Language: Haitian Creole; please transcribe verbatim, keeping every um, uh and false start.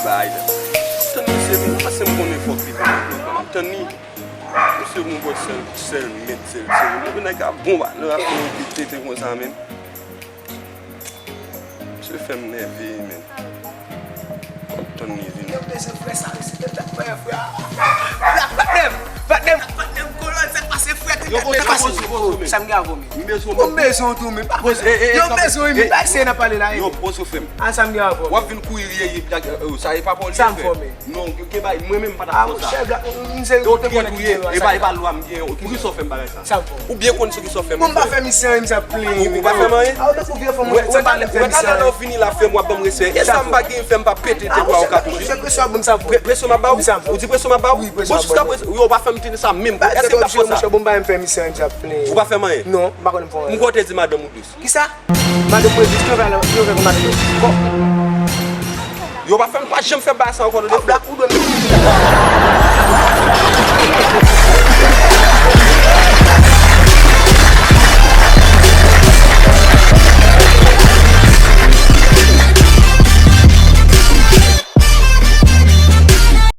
Bay. Tann misye vin, paske m konnen fòk li vin. Tann li. Misye bon bòs sèl, sèl mèt, sèl sèl. Epi nèg la bon ba, lè ap fè yon pit tete konsa menm. Misye fè m nève, men. Tann li vin. Yo bezwen frè sa, se te fè frè. Frè, patnè m, patnè m, patnè m, kolòn, sa k pase frè, te fè sa. Sa m gen avè w, men. M bezwen w tou, men. Yo bezwen, men, pa eseye nan pale la. Yo, poze frè m. A, sa m gen avè w. W ap vin kouri, sa e pa pa w li, frè. Non, gen bagay, mwen menm m pa t ap fè sa. Yo trèt ou ye, e pa, e pa lwa m gen, poukisa w fè m bagay sa? Ou byen konn sou kisa w fè m. Bon, m pa fè misye anyen, misye ap plenyen. Ou pa fè m anyen? Ou tankou vye fanm, ou tankou vye fanm. Wè talè lè w vini la, frè m, w ap ban m respè. E sa m pa gen, frè m, pa pete tèt ou a yon katouch. Presyon ap ba w? Ou di presyon ap ba w? Bon, jiska prezan, yo pa fè m tande sa menm. Èske m t ap fè sa? Ou pa fè m anyen? Non, m pa konn fè anyen. M kwè w te di madanm ou dous. Kisa? Madanm mwen dous, ki yo fè, ki yo fè pou madanm mwen dous? Yo pa fè m, pa janm fè bagay sa ankò, tande, frè.